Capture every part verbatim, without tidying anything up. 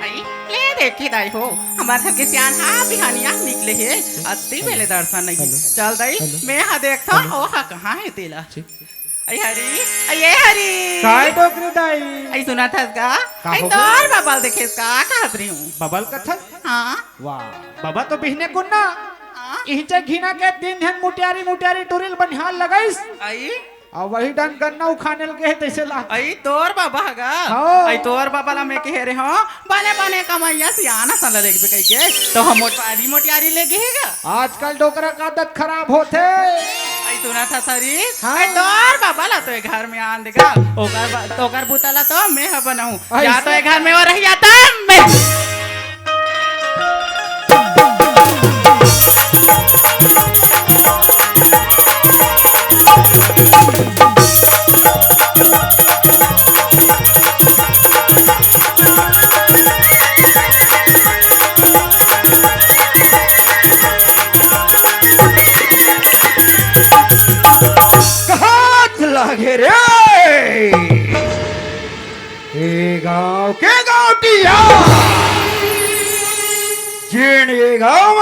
आई, ले देखी दाई हो, हमर घर के सियान हा बिहानिया निकले हे, अत्ती बेले दर्शन नहीं। चल दाई, मैं हा देखथव, ओ हा कहाँ हे तेला। अई हरी, अई ए हरी। काय डोकरी दाई? अई सुनत हस का? का अई हो तोर बबा ल देखेस का कहत रही हूँ। बबा ल कथस? हाँ। वाह, बबा तो बिहने कुन ना। हाँ। इहिचे घिना के तीन झन मुटियारी, मुटियारी टुरी ल बनिहार लगाइस। अई? अउ वही डन गन्ना उखाने ल गे हे तइसे ला। अई तोर बबा ह गा? हाँ। अई तोर बबा ला मैं कहे रहे हूँ, बने बने कमइया सियान असन ला लेगबे कहिके, तो हम मोटवारी मोटियारी ले गे हे गा। आजकल डोकरा का आदत खराब होथे। अई सुनत हस री? हाँ। अई तोर बबा ला तो ए घर में आन दे गा। ओकर ब-, ओकर बुता ला तो मैं ह बनाहूँ। अई या तो ए घर में ओ रही या तो मैं। कहाँ लागे रे? ए गांव के गांवटिया, जेन ए गांव म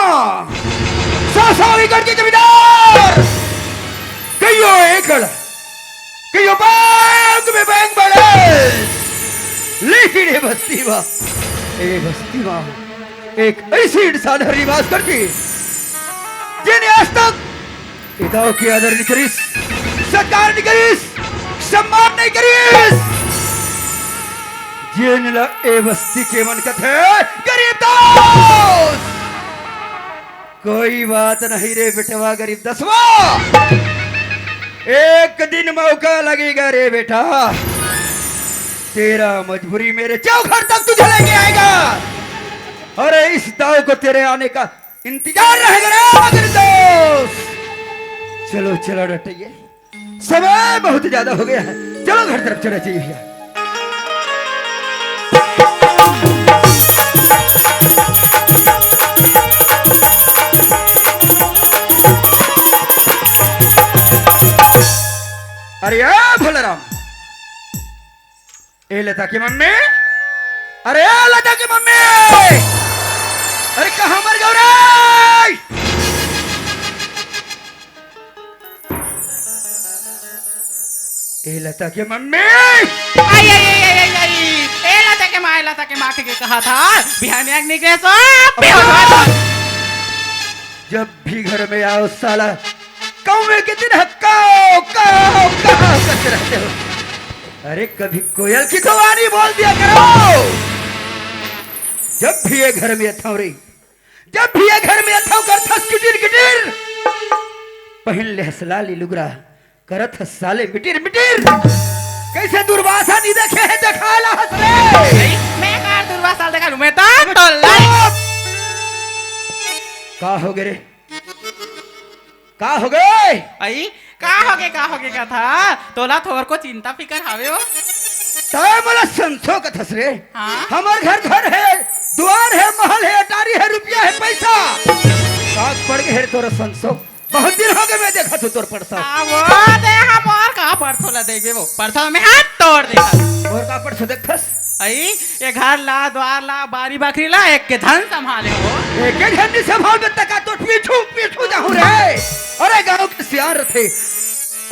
सौ सौ एकड़ के जमींदार, कइयो एकड़, कइयो बैंक में बैंक balance, लेकिन ए बस्ती म, ए बस्ती म एक अइसे इंसान ह निवास करथे, जेन आज तक ए दाऊ के आदर नइ करिस, सत्कार नइ करिस, सम्मान नइ करिस। जेन ला ए बस्ती के मन कथे गरीब दास। कोई बात नहीं रे बेटवा गरीब दसवा, एक दिन मौका लगेगा रे बेटा, तेरा मजबूरी मेरे चौखट तक तुझे लेके आएगा। अरे इस दाऊ को तेरे आने का इंतजार रहेगा रे मगर दोस्त। चलो, चलो डटइए, समय बहुत ज्यादा हो गया है, चलो घर तरफ चला चाहिए भैया। अरे ए भोलाराम, ए लता के मम्मी, अरे ए लता के मम्मी, अरे कहाँ मर गयो रे? ए लता के मम्मी। आई, आई, आई, आई, आई, आई। ए लता के माँ, ए लता के माँ के, के कहा था, बिहान आग निकले सो, बेहोश हो था। जब भी घर में आओ साला, कौवे के दिन हक्काओ, काओ, काओ करते रहते हो। अरे कभी कोयल की तो वाणी बोल दिया करो। जब भी ये घर में अथव रे, जब भी ये घर में अथव करथस किटिर किटिर, पहिन ले हस लाली लुगरा, करत हस साले मिटिर मिटिर। कइसे दुर्वासा नइ देखे हे, देखा ला हस रे। मैं का दुर्वासा देखा लूं, मैं तो टोला। का हो गे रे? का हो गे? अई, का हो गे, का हो गे कथा? तोला थोरको चिंता फिकर हावे ओ? तैं मोला संसो कथस रे। हाँ? हमर घर घर हे, दुवार हे, महल हे, अटारी हे, रुपया हे, पइसा। का पड़ गे हे रे तोर संसो? बहुत दिन हो गे मैं देखत हूँ तोर परसो। आ, वो दे हम और का परसो ला देबे वो। परसो में हाथ तोड़ देबे। और का परसो देखथस? अई, ये घर ला, द्वार ला, बारी बखरी ला, एक के झन संभाले हो। एक के झन नइ संभालबे त का तोर पीछू, पीछू जाहूँ रे। अरे गाँव के सियान रथे।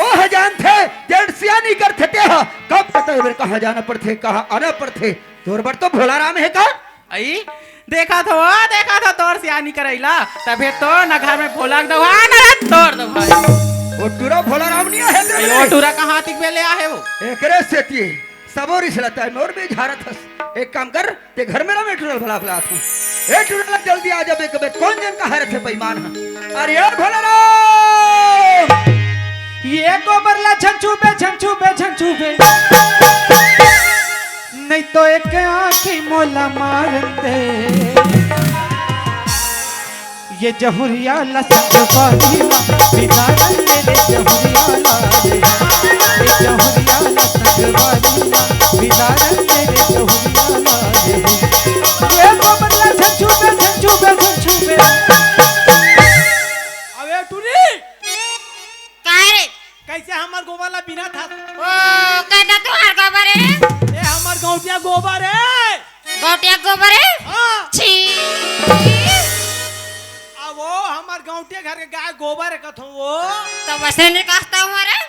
ओ ह जानथे, जेन सियानी करथे ते ह। कब पता हे मेरे कहाँ जाना पड़थे, कहाँ आना पड़थे। तोर बर तो भोला राम हे का? अई, देखत हो, देखत हो तोर सियानी करइला, तभे तो न घर में भोला के दउहा, न रात तोर दउहा। ओ टूरा भोला राम नइ आहे तेरे अई, ओ मेरे। टूरा कहाँ तिक बेले आहे वो? एकरे सेती सबो रिसला तैं मोर भी झारत हस। एक काम कर, ते घर में रह, मैं टूरा भोला भोला आथूं। ए टूरा जल्दी आ जा बे, कबे कोन जन कहाँ रथे बेईमान ह। अरे ओ भोला राम! ये गोबर ला झन छूबे, झन छूबे, झन छूबे। नहीं तो एक आँखी मोला मार दे। ये जहुरिया ला संगवारी मा बिगाड़न दे रे जहुरिया ला रे। ये जहुरिया ला संगवारी मा बिगाड़न दे रे जहुरिया ला रे। ये गोबर ला झन छूबे, झन छूबे, झन छूबे। अबे टूरी! काय रे? कइसे हमर गोबर ला बिनथस? ओ, कतना तुँहर गोबर हे? ए, हमर गौंटिया गोबर हे। गौटिया गोबर हे? हाँ। छी। अब वो हमर गौटिया घर के गाय गोबर हे कथों वो। त वइसे नइ कहत हँव रे।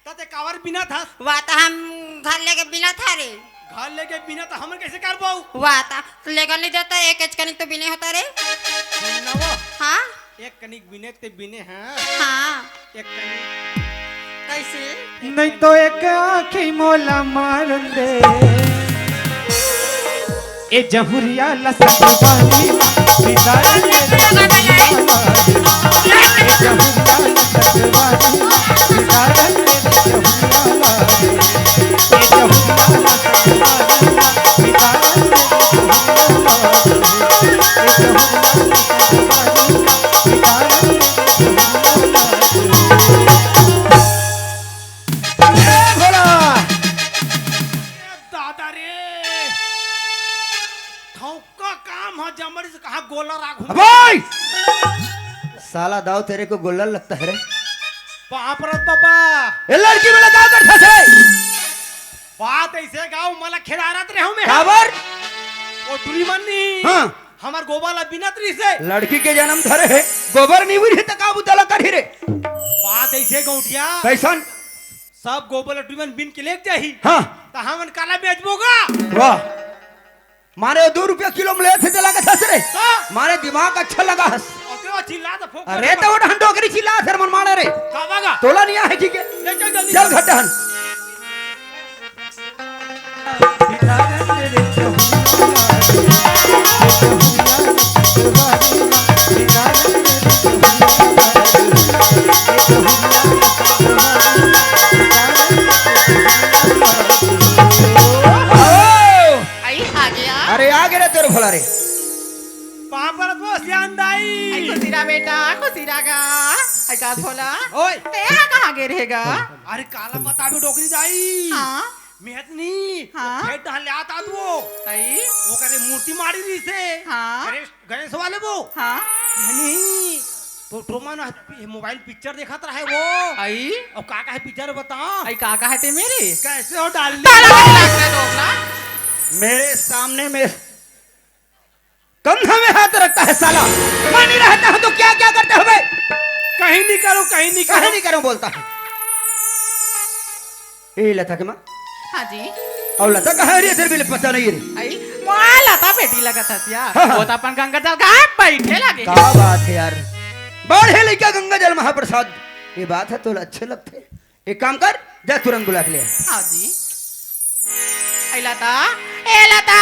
त तें काबर बिनत हस? वा त हम घर लेके बिनत हँव रे। घर लेके बिनत हस त हमन कइसे करबो? वा त लेके नइ देता, एक एच कनिक तो बिने होता रे। सुन ना वो। हाँ? एक कनिक बिने ते बिने, हाँ। हाँ। एक कनिक। कइसे? नहीं तो एक आँखी मोला मारन दे। ए जहुरिया लसत बारी, बिदारन दे रे जहुरिया ला। ए जहुरिया लसत बारी, बिदारन दे रे जहुरिया ला। ए जहुरिया लसत बारी, बिदारन दे रे जहुरिया ला। ए जहुरिया लसत बारी, ए भोला। दादा रे, ठौका काम ह जमड़ी से कहा गोला राख। अबे! साला दाऊ तेरे को गोला लगता है रे। बाप रे बाबा। ए लड़की मन ला का करथस रे? बात अइसे गाँव मला खेदारत रहे हँव मैं। काबर? वो टुरी मन नी। हाँ। हमर गोबर ला बिनत रहिसे। लड़की के जनम धरे हे, गोबर नइ बिनही त का बुता ला करही रे? बात अइसे गौटिया। कइसन? सब गोबर ला टुरी मन बिन के लेग जाही। हाँ। त हमन काला बेचबो गा? वाह। माने वो दू रुपया किलो म लेथे तेला कथस रे? हाँ। माने दिमाग अच्छा लगा हस। अरे वो चिल्ला त फोक अरे त वो डहन डोकरी चिल्ला सर मन माने रे। काबा गा? तोला नइ आहे ठीक हे। ले चल जल्दी। चल घर डहन। आई आ गया। अरे आ गे रे तोर भोला रे। पापड़ को सियान दाई। आई खुशी रहा बेटा, खुशी रहा गा। आई का भोला? ओए। ते हा कहाँ गे रहे गा? अरे काला बताबे डोकरी दाई। हाँ। मेहत नहीं, हाँ। खेत डहन ले आता तू। आई। वो करे मूर्ति माड़ी रहिसे। हाँ। अरे गणेश वाले वो। हाँ। नहीं, तो, तो मन मोबाइल पिक्चर देखत रहे वो। आई। अउ का का हे पिक्चर बता। आई का का हे ते मेरे? कैसे हो डार्लिंग? ताला लगा के रख दे दोगला। मेरे सामने में कंधा में हाथ रखता है साला। मैं नहीं रहता हूँ तो क्या क्या करता है बे? कहीं नहीं करो, कहीं नहीं करो। कहीं नहीं करो बोलता है। ए लता के माँ। हाँ जी। अउ लता कहाँ रे? तेरे बिल पता नहीं रे। आई, मोला लता बेटी लगत हस यार। हाँ, हाँ। वो तो अपन गंगा जल का बइठे लगे। का बात है यार, बाढ़े लइका गंगा जल महाप्रसाद। ये बात है तो अच्छे लगथे। एक काम कर, जा तुरंत बुला के ले आ। हाँ जी। ए लता, ए लता।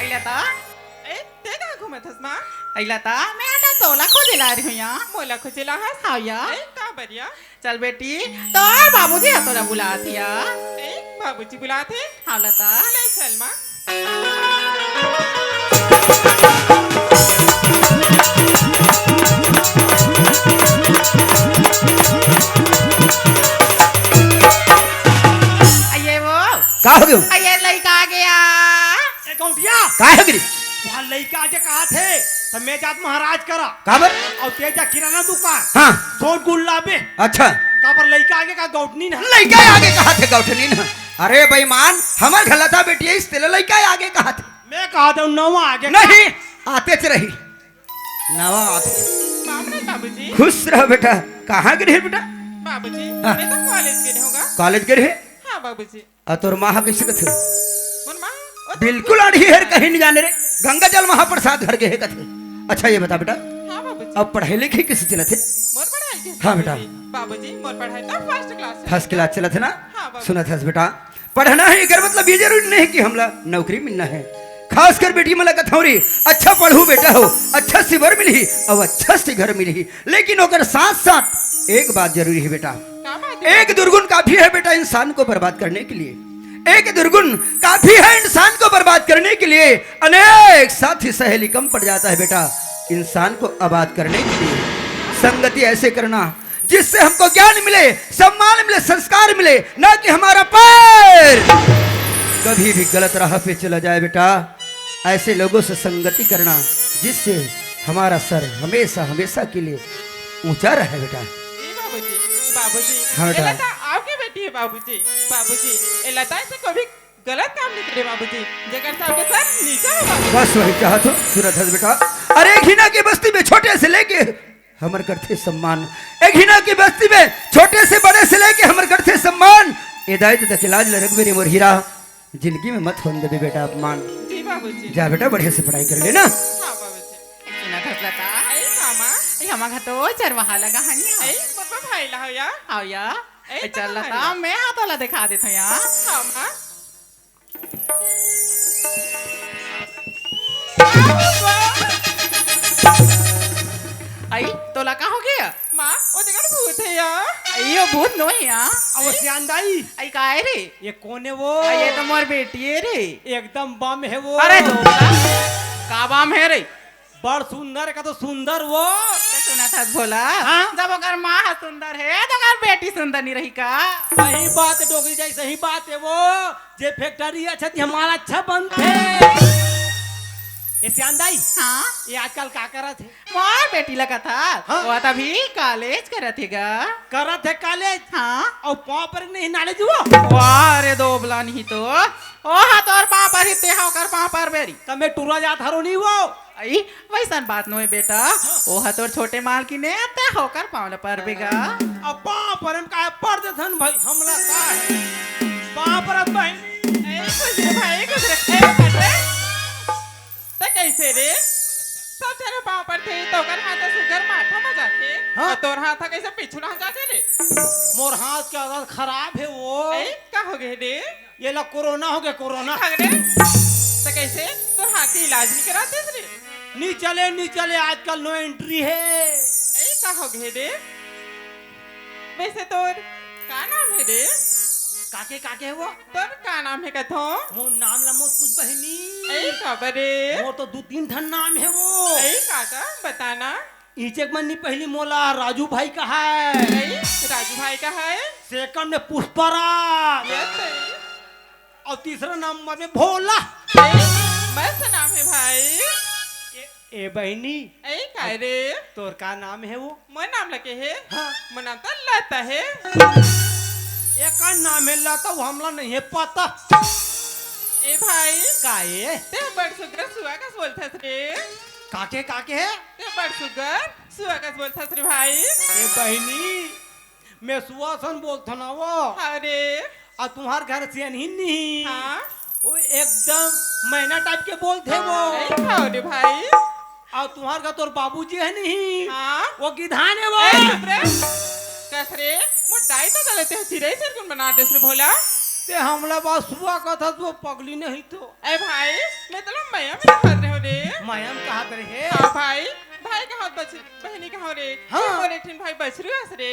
आई लता, ए, ते कहाँ घूमत हस माँ? आई लता, मैं तो तोला खोजे ला रही हूँ यहाँ। मोला खोजे ला हस? हाँ या। ए, का बरिया? चल बेटी, तोर बाबूजी ह तोला बुलात हे। ए, बाबूजी बुलात हे? हाँ लता। ले चल माँ। अये वो। का हो गयो? अये लइका आ गया। ए गौटिया। का हो गिरी? वहाँ लइका आगे कहा थे, त मैं जात महाराज करा। काबर? अउ तेजा किराना दुकान। हाँ। सोन गुल्ला बे। अच्छा। काबर लइका आगे का गौटनी ना? लइका आगे कहा थे गौटनी ना? अरे बेईमान, हमर घर लता बेटी है, इस तेला लइका आगे कहा थे। मैं कहा था नवा आगे। नहीं, आतेच रही। नवा आते। बाप रे बाबूजी। खुश रह बेटा। कहाँ गे रहे बेटा? बाबूजी, हाँ। मैं तो कॉलेज गे रहे हूँ गा। कॉलेज गे रहे? हाँ बाबूजी। अउ तोर माँ ह कइसे कथे? मोर माँ, ओ तो बिल्कुल आड़ही हर, कहीं नहीं जाने रे। गंगा जल महाप्रसाद घर गे हे कथे। अच्छा ये बता बेटा, हाँ बाबूजी। अब पढ़ाई लिखाई कइसे चलत हे? मोर पढ़ाई कइसे हाँ चलत बेटा। हे? बाबूजी, मोर पढ़ाई तो फर्स्ट क्लास चलत हे। फर्स्ट क्लास चलत हे ना? हाँ बाबूजी। सुनत हस बेटा, पढ़ना हे एकर मतलब ये जरूरी नहीं कि हमला नौकरी मिलना हे। खासकर बेटी मन ला कथौं रे, अच्छा पढ़हू बेटा हो, अच्छा से बर मिलही अउ अच्छा से घर मिलही। लेकिन ओकर साथ साथ एक बात जरूरी हे बेटा, का बात हे? एक दुर्गुण काफी है बेटा इंसान को बर्बाद करने के लिए। एक दुर्गुण काफी है इंसान को बर्बाद करने के लिए। अनेक साथी सहेली कम पड़ जाता है बेटा इंसान को आबाद करने के लिए। संगति ऐसे करना जिससे हमको ज्ञान मिले, सम्मान मिले, संस्कार मिले, ना कि हमारा पैर कभी भी गलत राह पे चला जाए बेटा। ऐसे लोगों से संगति करना जिससे हमारा सर हमेशा, हमेशा के लिए ऊंचा रहे बेटा। जी बाबूजी, बाबूजी, हाँ बेटा। ये लता आपके बेटी है बाबूजी। बाबूजी, ये लता ऐसे कभी गलत काम नहीं करे बाबूजी, जेकर से आपके सर नीचा हो बाबूजी। बस वही चाहत हों, सुनत हस बेटा। अरे घिना की बस्ती में छोटे से लेके हमर करथे सम्मान, ए घिना की बस्ती में छोटे से बड़े से लेके हमर करथे सम्मान। ए दाई ददा के लाज ल रखबे रे मोर हीरा, जिंदगी में मत होन देबे बेटा अपमान। जी बाबूजी। जा बेटा बढ़िया से पढ़ाई कर लेना। हाँ बाबूजी। सुनत हस लता? अई का माँ? अई हमर घर तो चरवाहा लगा हन या। अई मोर भाई ला हो या। आओ या। अई ए चल तो लता, भाई। मैं हाथ वाला दिखा देत हूँ या। हाँ माँ। अई, तोला का हो गया? माँ, वो देखा ना भूत है या। अई, वो भूत नो है या। अब वो सियान दाई। अई, का है रे? ये कौन है वो? अई, ये तो मोर बेटी है रे। एकदम बम है वो। अरे, तो का, का बम है रे? बड़ सुंदर का तो सुंदर वो। ते सुनत हस भोला? हाँ? जब ओकर माँ ह सुंदर हे, तो ओकर बेटी सुंदर नहीं रही का? सही बात है डोकरी दाई, सही बात है वो। जे फैक्ट्री अच्छा ती हमारा अच्छा बनथे। ए सियान दाई, हाँ? ये आजकल का करत हे? मोर बेटी ला कथस, हाँ? वो त अभी कॉलेज करत हे गा। करत हे कॉलेज? हाँ। अउ पाँव पर नहीं नाले जुआ? वाह रे दोबला नहीं तो। ओ हा तोर पाँव पर ही ते हा ओकर पाँव पर बेरी। त मैं टूरा जात हरो नहीं वो। अई, वइसन बात नोहे बेटा, ओह तोर छोटे मालकिन ए, ते ओकर पाँव ल परबे गा। अब पाँव परम का पर देथन भाई, हमला का हे? पाँव परत बहिनी। ए, खुश रे भाई, खुश रे। ए, कटे। त कइसे रे? सब झन पाँव परथे, त ओकर हाथ सुग्घर माथा म जाथे। हाँ? अउ तोर हाथ कइसे पीछू डहन जाथे रे? मोर हाथ के आदत खराब हे वो। ए, का हो गे रे? ये ला कोरोना हो गया, कोरोना। भाग रे। त कइसे? तोर हाथ के इलाज नहीं करातेस रे? नहीं चले, नहीं चले, आजकल no entry हे। ए, का हो गे रे? वइसे तोर का नाम हे रे? काके, काके हे वो? तोर का नाम हे कथों? मोर नाम ला मत पूछ बहिनी। ए, काबर रे? मोर तो दू तीन ठन नाम हे वो। ए, काका, बता ना। इचेक मन नी पहली मोला राजू भाई कहाय। ए, राजू भाई कहाय? सेकंड में पुष्पराज। यस, ए। अउ तीसरा नंबर में भोला। ए, मस्त नाम हे भाई। ए, ए बहिनी। ए, काय रे? तोर का नाम हे वो? मोर नाम ल कहे? हाँ। मोर नाम त लता हे। एकर नाम हे लता, वो हमला नहीं हे पता। ए भाई। का ए? ते बड़ सुग्घर सुआ कस बोलथस रे। काके, काके हे? ते बड़ सुग्घर सुआ कस बोलथस रे भाई। ए बहिनी, मैं सुआ सन बोलथन वो। अरे। अउ तुम्हार घर से अनही नहीं। हाँ। वो एकदम मैना टाइप के बोलथे वो। नहीं खाओ रे भाई। अउ तुम्हार घर तोर बाबूजी हे नहीं। हाँ। वो गिधान हे वो। ए, चुप रे। कस रे, मोर दाई तो गलत हे, चिरई चिरगुन बना देस रे भोला। ते हमला बस सुआ कथस वो पगली नहीं तो। ए भाई, मैं तोला मया में कहत रहेंव रे। मया में कहत रहे? हाँ भाई, भाई कहावत बच-, बहिनी कहावत रे। हाँ। मोर एक ठिन भाई बछरू अस रे।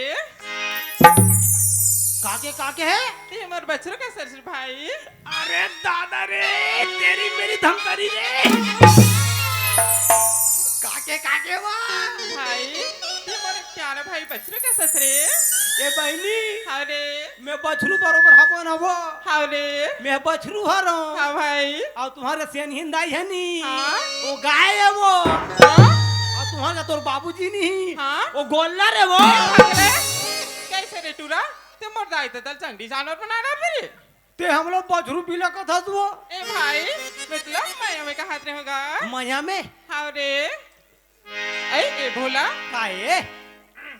काके, काके हे? ते मोर बछरू कस रे भाई। अरे दादा रे, तेरी मेरी धमतरी रे। काके, काके वा? भाई, ते मोर प्यारा भाई बछरू कस रे। ए बहिनी। हाँ रे। मैं बछरू बरोबर हवं ना वो। हाँ रे। मैं बछरू हरंव। हाँ भाई। अउ तुम्हार सेनहिन दाई हे नी। हाँ। वो गाय हे वो। हाँ। अउ तुम्हार तोर बाबूजी नहीं। हाँ। वो गोल्लर हे वो। अरे, कइसे रे टूरा? ते मोर दाई ददा ल जंगली जानवर बना डारबे रे। ते हमला बछरू बिला कथस वो। ए भाई, मतलब मया में कहत रहेंव गा। मया में? हाँ रे। ए, ए भोला। का ए?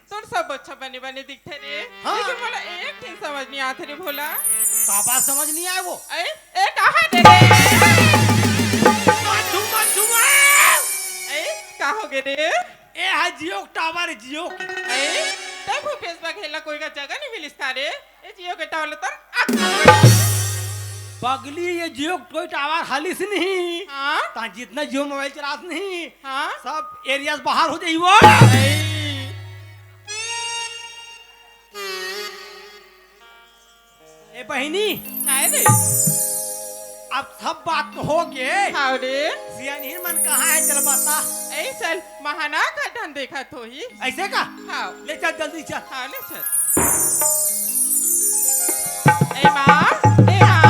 तोर सब अच्छा बने बने दिखथे रे। हाँ। लेकिन मोला एक ठिन समझ नहीं आथे रे भोला। का बात समझ नहीं आय वो? ए, ए, कहाँ दे रे? मत छू, मत छू, ए! ए, का हो गे रे? ए हा Jio के tower, Jio के। ए, तब भूपेश बघेल ला कोई का जगह नहीं मिलिस का रे? ए Jio के tower ला तर अक पगली, ये Jio कोई tower हालिस नहीं। हाँ? ता जितना Jio mobile चलास नहीं, हाँ? सब areas बाहर हो जाई वो। ए बहिनी, काय रे? अब सब बात तो हो गे। हाँ रे। सियानहिन मन कहाँ हे, चल बता। ए चल, महाना का ढन देखत होही। ऐसे का? हाँ। ले चल, जल्दी चल। हाँ, ले चल। ए माँ, ए माँ।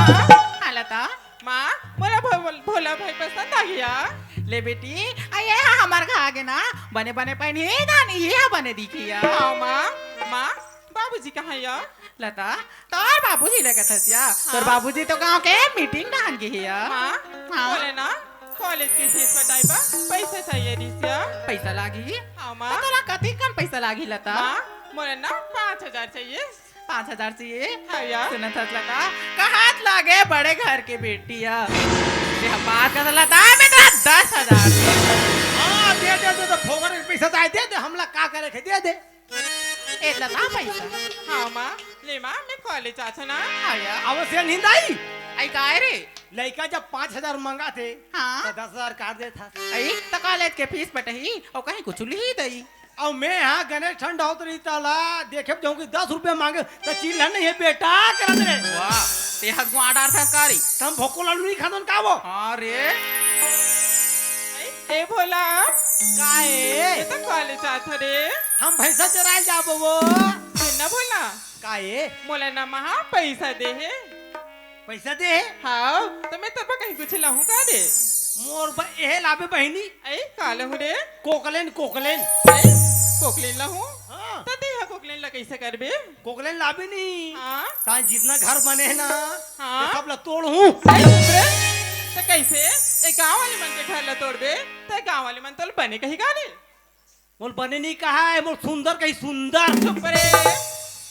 हाँ लता। माँ, मोला भो-, भोला भाई पसंद आ गया। ले बेटी, आ ये हा हमर घर आगे ना, बने बने पहिनही धानी, ये हा बने दिखिया। हाँ माँ, माँ, बाबूजी कहाँ या? लता, तोर बाबूजी लगत हस या? तोर हाँ। बाबूजी तो गांव के meeting डाहन गे हे या। माँ, हाँ। बोले ना, college के fees पटाई बर पैसा चाहिए रिहिस या। पैसा लागही? हाँ माँ। तो तोला कतिक कन पैसा लागही लता? माँ, मोला ना पाँच हजार चाहिए। पाँच हजार चाहिए? हाँ या। सुनत हस लता, कहत लागे बड़े घर के बेटी या। ये बात का लता, मैं तोला दस हजार दे। हाँ, दे दे दे, तो फोकट के पैसा चाहे दे दे, हमला का करे के, दे दे। ए लता पैसा। हाँ माँ, ले माँ, मैं college जात हूँ ना। हाँ या। अब से निंदाई। आई काय रे? लइका जब पाँच हजार मंगाथे, हाँ। तो दस हजार काट देथा। आई, तो college के fees पटही, अउ कहीं कुछ लिही दई। अउ मैं हा गणेश ठंड होत रही तला, देखे जाऊँ कि दस रुपया मांगे, तो चिल्ला नहीं है बेटा, करत रे। वाह, ते हा गुआ डारथस का रे? हम भोको लाडू नहीं खाथन का वो? हाँ रे। ए भोला। का ए? ये तो college जात हरे। हम भैंसा चराए जाबो वो। सुन ना भोला। का ए? मोला ना महा पैसा दे हे। पैसा दे हे? हाँ, तो मैं तोर बर कहीं कुछ लाहूँ का रे? मोर बर एहे लाबे बहिनी। ए, का लाहूँ रे? कोकलेन, कोकलेन। ए, कोकलेन लाहूँ? हाँ। त ते हा कोकलेन ला कैसे करबे? कोकलेन लाबे नहीं। हाँ। तान जितना घर बने हे ना, हाँ। ये सब ला तोड़हूँ। ए, चुप रे। त कैसे? ए गाँव वाले मन के घर ला तोड़बे, त गाँव वाले मन तोला बने कही का रे? मोला बने नहीं कहा है, मोला सुंदर कही, सुंदर। चुप रे।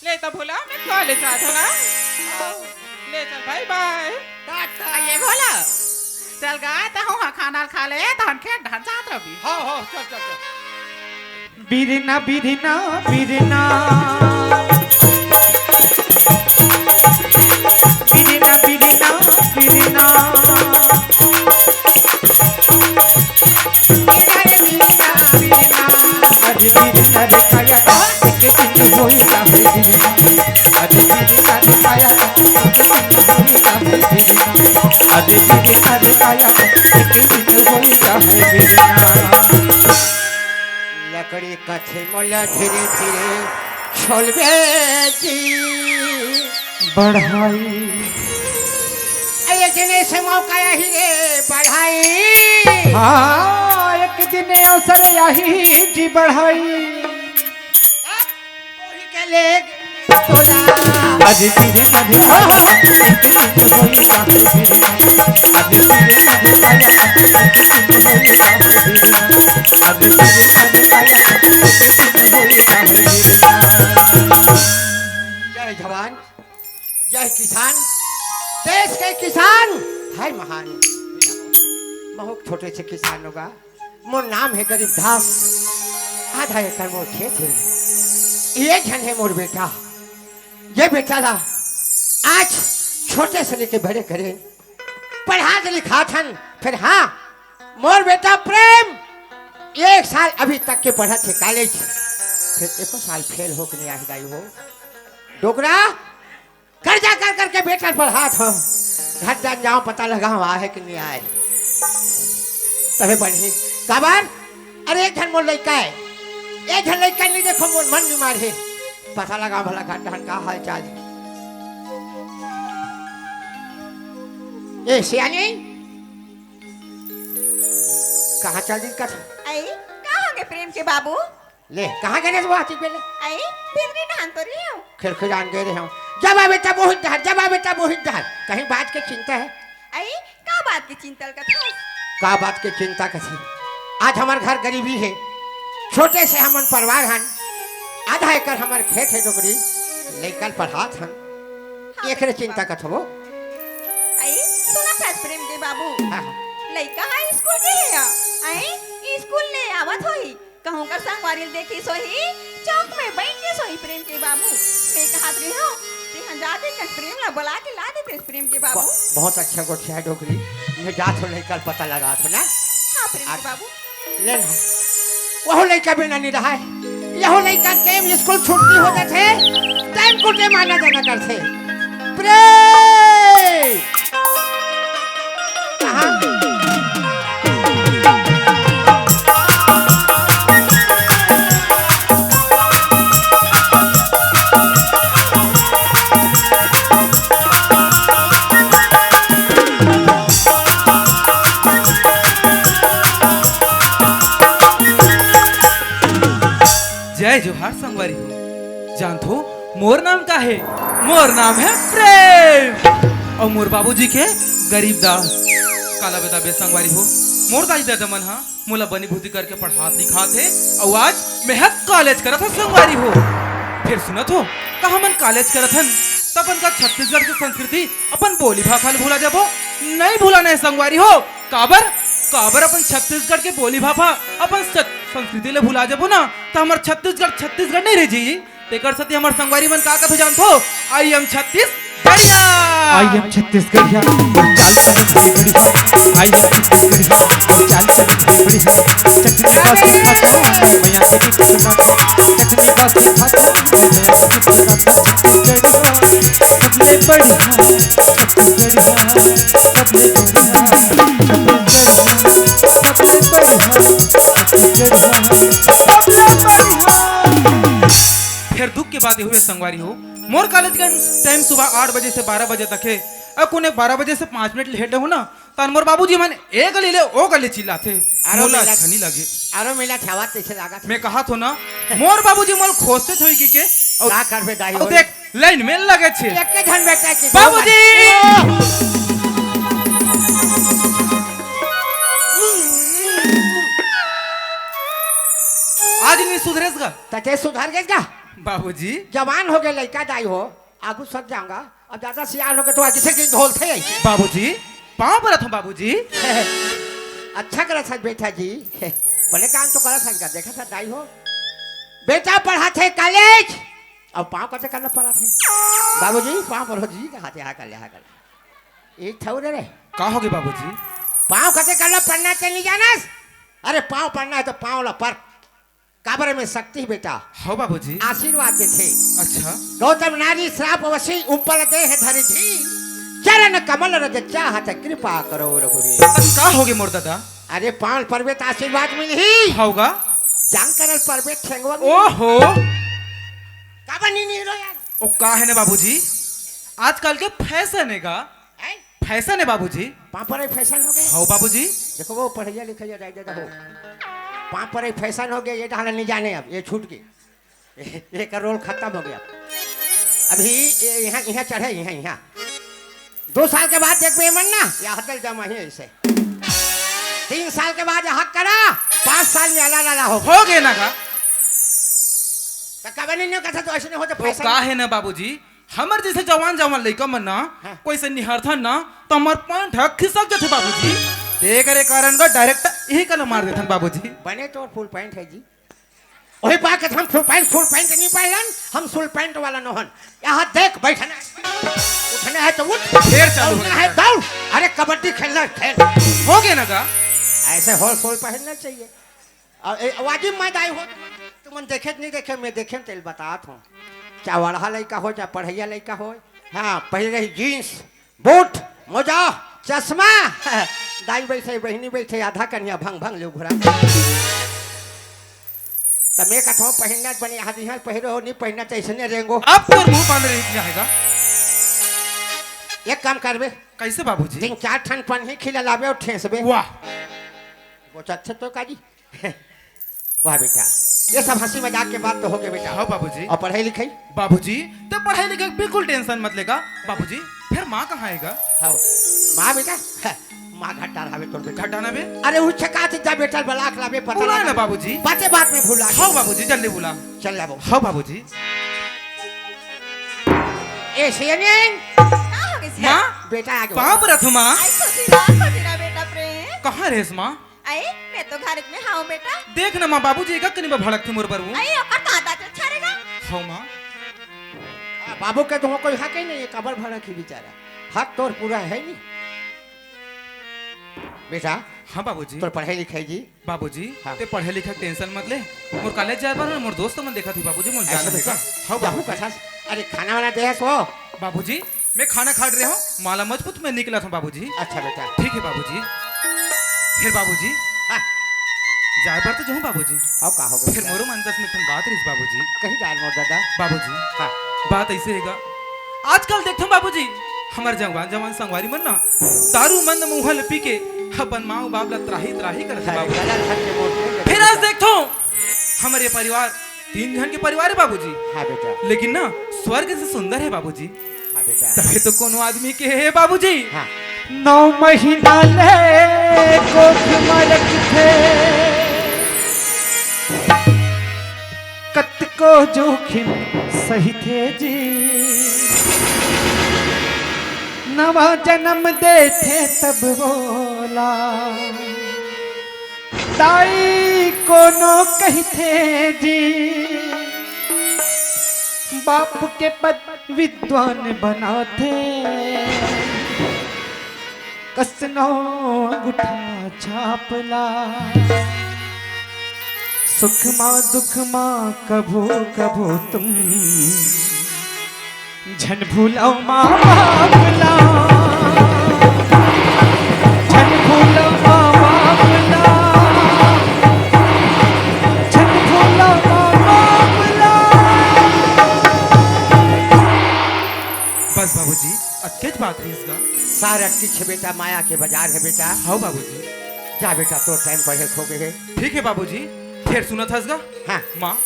ले त भोला, मैं college जात हूँ ना। ले चल, bye bye। टाटा। आ, ये भोला। चल गा, तहूँ हा खाना खा ले, तहन खेत ढान जात रही। हाँ, हाँ, चल, चल, चल। बिरना, बिरना, बिरना। बिरना, बिरना, बिरना। लकड़ी कथे मोला धीरे धीरे छोलबे जी। बढ़ई। ए, एक दिन ऐसे मौका आही रे बढ़ई। हाँ, एक दिन अवसर आही जी बढ़ई। वही के ले तोला। अरे धीरे धीरे हाँ, हाँ, एक दिन होई जाए रे। अरे धीरे धीरे एक दिन होई जाए रे। अरे धीरे धीरे एक दिन होई जाए रे। जय जवान, जय किसान, देश के किसान है महान। बहुत छोटे से किसान होगा, मोर नाम है गरीब दास, आधा एकड़ मोर खेत है, ये झन है मोर बेटा। ये बेटा ला आज छोटे से लेके बड़े करे, पढ़ात लिखात हन। फिर हाँ, मोर बेटा प्रेम एक साल अभी तक के पढ़त हे college, फिर एको साल fail होके नहीं आही दाई हो। डोकरा, कर्जा कर करके बेटा पढ़ात हंव, घर जान जाओ, पता लगाओ, आहे कि नहीं आए, तभे पढ़ही। काबर? अरे, एक झन मोर लइका हे, एक झन लइका नहीं देखो, मोर मन बीमार हे, पता लगा भला घर जान का हाल चाल हे। ए सियानी, कहाँ चल दी कथा? अई, का होगे प्रेम के बाबू? ले, कहाँ गए रे वो आती बेले? अई, भीतरी डहान तो रही हूँ। खिड़खिड़ान गए रहे हूँ। जब आ बेटा मोहित डहर, जब आ बेटा मोहित डहर। कहीं बात के चिंता है? अई, का बात के चिंता कथस? का बात के चिंता कथी? आज हमर घर गरीबी है। छोटे से हमन परिवार हन। आधा एकड़ हमर खेत है डोकरी। लइका ल पढ़ात हन। हाँ, एकरे चिंता कथो। अई, सुनत हस प्रेम के बाबू? हाँ, हाँ। लइका हा स्कूल गे हे या? अई, स्कूल ले आवत होही। कहूँ का संगवारी ल देखिस होही, चौक में बइठ गिस होही प्रेम के बाबू। मैं कहत रहिहूँ, ते जा देतेस प्रेम ला, बला के ला देतेस प्रेम के बाबू। ब-, बहुत अच्छा गोठिया है डोकरी। मैं जात हो लइका ल पता लगात हो ना। हाँ प्रेम के बाबू। ले ना। वहू लइका बिना नहीं रहा है। यहू लइका टाइम स्कूल छुट्टी हो जाथे, टाइम कुटे माना जाना करथे। प्रेम। कहाँ? जय जोहार संगवारी हो। जानथो मोर नाम का हे? मोर नाम हे प्रेम। अउ मोर बाबूजी के गरीब दास। काला बताबे संगवारी हो, मोर दाई ददा मन हा मोला बनी भूती करके पढ़ात लिखात हे, अउ आज मैं ह कॉलेज करत हो संगवारी हो। फिर सुनत हो, का हमन कॉलेज करत हन, त अपन का छत्तीसगढ़ के संस्कृति, अपन बोली भाखा ल भुला जाबो? नहीं भुलाना हे संगवारी हो। काबर? काबर अपन छत्तीसगढ़ के बोली भाखा, अपन सत-, संस्कृति ले भुला जाबो ना, त हमर छत्तीसगढ़, छत्तीसगढ़ नहीं रह जाई। तेकर सेती हमर संगवारी मन का कथे जानथो? I am Chhattisgarhiya. I am छत्तीसगढ़िया, मोर चाल चलन बड़े बढ़िया। I am छत्तीसगढ़िया, मोर चाल चलन बड़े बढ़िया। चटनी बात खातो, मया के चटनी बात खातो, मया के चटनी। सबले बढ़िया, सबले बढ़िया, सबले बढ़िया, सबले बढ़िया, सबले बढ़िया, सबले बढ़िया। फेर दुख के बात ये हुए संगवारी हो, मोर कॉलेज के टाइम सुबह आठ बजे से बारह बजे तक हे। अउ कोने बारह बजे से पाँच मिनट लेट हो ना, तन मोर बाबूजी मन ए गली ले ओ गली चिल्लाथे। आरो मोला मेला अच्छा नहीं लगे। आरो मेला छावत तइसे लागत। मैं कहा थो ना, मोर बाबूजी मोल खोजते थोई की के। अउ का करबे दाई अउ होई? देख, लाइन में लगे छे। एक के झन बेटा के बाबूजी! आज नहीं सुधरेस गा। तते सुधर गेस गा? बाबूजी। जवान हो गए लइका दाई हो, आगू सर जाऊंगा। अब ज्यादा सियान हो गए तो आगे से गिन धोलथे ही। बाबूजी, पाँव परत हूँ बाबूजी। अच्छा करत हस बेटा जी, बड़े काम तो करत हस गा, देखत हस दाई हो। बेटा पढ़ाथे कॉलेज, अब पाँव कते करना परत हे। बाबूजी, पाँव परो जी, हाथे हा कर ले, हा कर ले। ई ठौरे रे। का होगे बाबूजी? पाँव कते करना परना ते नहीं जानस? अरे पाँव परना हे तो पाँव ला पर। काबर में शक्ति बेटा। हव बाबूजी। आशीर्वाद देथे। अच्छा। गौतम नारी श्राप वशी उपल देह धरि धी। चरण कमल रज चाहत कृपा करो रघुवीर। त का होगे मोर दादा? अरे पाँव परबे त आशीर्वाद मिलही। हव गा। जांग करल परबे ठेंगवा मिलही। ओहो। काबर नी नी रो यार? ओ का हे ना बाबूजी, आजकल के फैशन हे गा। हैं? फैशन हे बाबूजी। पाँव परे फैशन हो गए। हव बाबूजी। देखो वो पढ़ैया लिखैया जाए देता हो। पाँव परे फैशन हो गए, ये डाला नहीं जाने अब, ये छूट गए। ये का रोल खत्म हो गया। अभी ये यहाँ, यहाँ चढ़े, यहाँ, यहाँ। दो साल के बाद देखबे मन ना, या हतल जमा ही ऐसे। तीन साल के बाद यहाँ करा, पाँच साल में अला लाला हो। हो गए ना का? तो कबे नहीं, नहीं कहता तो ऐसे नहीं होते ओ फैशन। का हे ना बाबूजी, हमर जैसे जवान जवान लइका मन ना, हाँ। कोई से निहरथन ना, तो हमर पैंट ह खिसक जाथे बाबूजी। ते करे कारण का डायरेक्ट यही कला मार देथन बाबूजी। बने तोर फुल पैंट हे जी। वही बात है, हम फुल पैंट, फुल पैंट नहीं पहलन, हम फुल पैंट वाला नोहन। यहाँ देख, बैठना है, उठना है तो उठ, फेर चालू हो दौड़ना है गया। दौड़, अरे कबड्डी खेलना है खेल। हो गया ना का? ऐसे होल सोल पहनना चाहिए। अउ ए, वाजिब मैं दाई हो, तुमन, तुमन देखे नहीं देखे, मैं देखे तेल बतात हूँ। चाहे वड़हा लइका हो, चाहे पढ़ैया लइका हो, हाँ, पहले रही जींस, बूट, मोजा, चश्मा। दाई बैठे, बहिनी बैठे, आधा कनिया भंग भंग ले घुरा। त मैं कथों पहिरना बने, आदि यहाँ पहिरो हो, नहीं पहिरना त ऐसने रेंगो। अब तोर मुंह बंद रही रहेगा। एक काम करबे। कैसे बाबूजी? तीन चार ठन पन्ही खिला लाबे अउ ठेंसबे। वाह। वो तो अच्छे तो काजी। वाह बेटा, ये सब हंसी मजाक के बात तो हो गए बेटा। हाँ बाबूजी। और पढ़ाई लिखाई? बाबूजी, तो पढ़ाई लिखाई बिल्कुल टेंशन मत लेगा बाबूजी। फिर माँ कहाँ आएगा? हाँ, माँ बेटा, है, माँ घाटा रहावे तोर बेटा। घाटा ना बे? अरे उ छका थी जा बेटा बलाक लाबे पता बुला लगा। ना बाबूजी। बाते बात में भुला हाँ बाबूजी, जल्दी बुला। चल लाबो। हाँ बाबूजी। ए शेनिंग। का हो गइस? माँ, बेटा आ गया। पाँव परत हूँ माँ। आई खुशी ना, खुशी ना बेटा प्रेम। कहाँ रहेस माँ? अई, मैं तो घर में हूँ बेटा। देख ना माँ, बाबूजी एका कनी बा भड़क थे मोर बर वो। अई, ओकर दादा तो अच्छा रहेगा। हाँ माँ। आ, बाबू के तो कोई हक ही नहीं है, काबर भड़कही बेचारा। हक तोर पूरा है नहीं। बेटा, हाँ बाबूजी। तोर पढ़ाई लिखाई जी? बाबूजी, हाँ। ते पढ़े लिखे के tension मत ले। मोर college जाए बर हे, मोर दोस्त मन देखत हे बाबूजी, मोर ऐसा जाना हे बेटा? का? हाँ जाहू बाबूजी। कथा से। अरे खाना वाना दे सो। बाबूजी, मैं खाना खा रहे हूँ, माला मजबूत मैं निकला था बाबूजी। अच्छा बेटा। ठीक है बाबूजी। फिर बाबूजी, हाँ। जाए बर तो जाहूँ बाबूजी। अब का हो गया फिर बेटा? मोरो मन दस मिनट बात रहिस बाबूजी। कहीं जाए मोर दादा। बाबूजी, हाँ। बात ऐसे हे गा, आजकल देखथन बाबूजी, हमर जवान जवान संगवारी मन ना दारू मंद मुंह ल पी के अपन माँ बाप ला त्राही त्राही करत हे अरे बाबूजी। गला धर के मोर नहीं फिर आज बेटा। देखथन, हमर ये परिवार तीन झन के परिवार हे बाबूजी। हाँ बेटा। लेकिन ना स्वर्ग से सुंदर हे बाबूजी। हाँ बेटा। तभे तो कोनो आदमी के हे बाबूजी। हाँ। नौ महीना ले कोख म रखथे, कतको जोखिम सहिथे जी। नवा जन्म देथे तब वोला दाई कोनो कहिथे जी। बाप के पद विद्वान बनाथे, कस नौ अंगूठा छाप ला। सुख मा दुख मा कभू कभू तुम झन भूलव माँ बाप ला, झन भूलव माँ बाप ला, झन भूलव माँ बाप ला। बस बाबूजी, अतकेच बात रहिस गा। सारा किछ बेटा माया के बाजार हे बेटा। हव बाबूजी। जा बेटा, तोर time पढ़े के हो गे हे। ठीक हे बाबूजी, फेर सुनत हस गा? हाँ। माँ,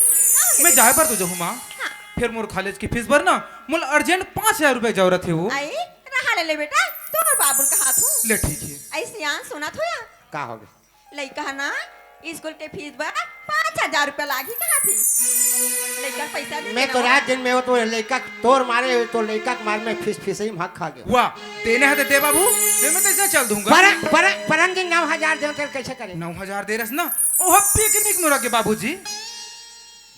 मैं जाए बर तो जाहूँ माँ। हाँ। फेर मोर college के fees बर ना मोला urgent पाँच हजार रुपया जरूरत हे वो। अई, रहा ले, ले बेटा, तोर बाबू ल कहात हूँ। ले ठीक हे। अई सियान सुनत हो या? का हो गे? लइका ह ना school के fees बर पाँच हजार रुपया लागही कहात हे। लइका ल पैसा दे मैं दे तो ना। रात दिन में वो तो लइका तोर मारे, तो लइका के मार में फीस फीसई में हक खा गया। वाह, देने हे तो दे बाबू, मैं, मैं तो ऐसे चल दूंगा। परन, परन, परन दिन नौ हजार दे, तेरे कैसे करे? नौ हजार दे रस ना, ओह picnic में रखे बाबूजी।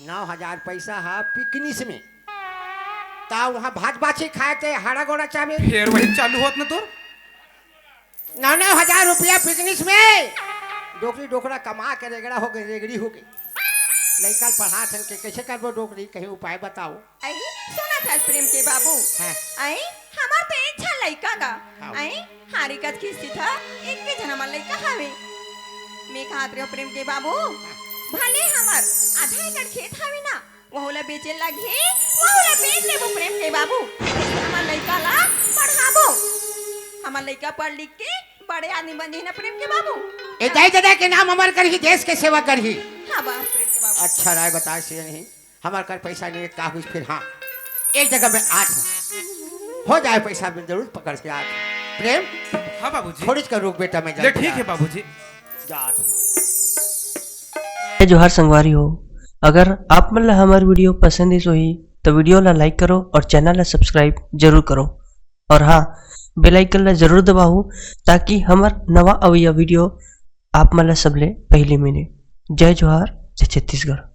नौ हजार पैसा हा picnic में। ता वहाँ भात बाछी खाए ते हाड़ा गोड़ा चाबे। फेर वही चालू होत ना तोर। नौ नौ हजार रुपया picnic में। डोकरी डोकरा कमा के रेगड़ा हो गे, रेगड़ी हो गे। लइका ल पढ़ाथन के कैसे करबो डोकरी, कहीं उपाय बताओ। अई, सुनत हस प्रेम के बाबू? हाँ। अई, हमर तो एक झन लइका गा। हाँ। अई, हारी कच खिस्ती था, एक के झन हमर लइका हवे। मैं कहत रहे प्रेम के बाबू, भले हमर आधा एकड़ खेत हवे ना, वहू ला बेचे लगही, वहू ला बेच लेबो प्रेम के बाबू। हमर लइका ला पढ़ाबो। हमर लइका पढ़ लिख के बड़े आदमी बन जही ना प्रेम के बाबू। ए दाई ददा के नाम अमर करही, देश के सेवा करही। हाँ बा, प्रेम के बाबू। अच्छा राय बता से नहीं, हमर कर पैसा नहीं का हुई फिर। हाँ, एक जगह में आठ हो जाए पैसा में जरूर पकड़ के आठ। प्रेम। हाँ बाबूजी। थोड़ी का रुक बेटा, मैं ले जल्दी ठीक आ- है बाबूजी। जात। जय जोहार संगवारी हो, अगर आप मन ला हमर video पसंद आइस होही तो video ला like करो और channel ला subscribe जरूर करो और हाँ, bell icon ला जरूर दबाओ ताकि हमर नवा अवइया video आप मन ला सबले पहली मिले। जय जोहार, जय छत्तीसगढ़।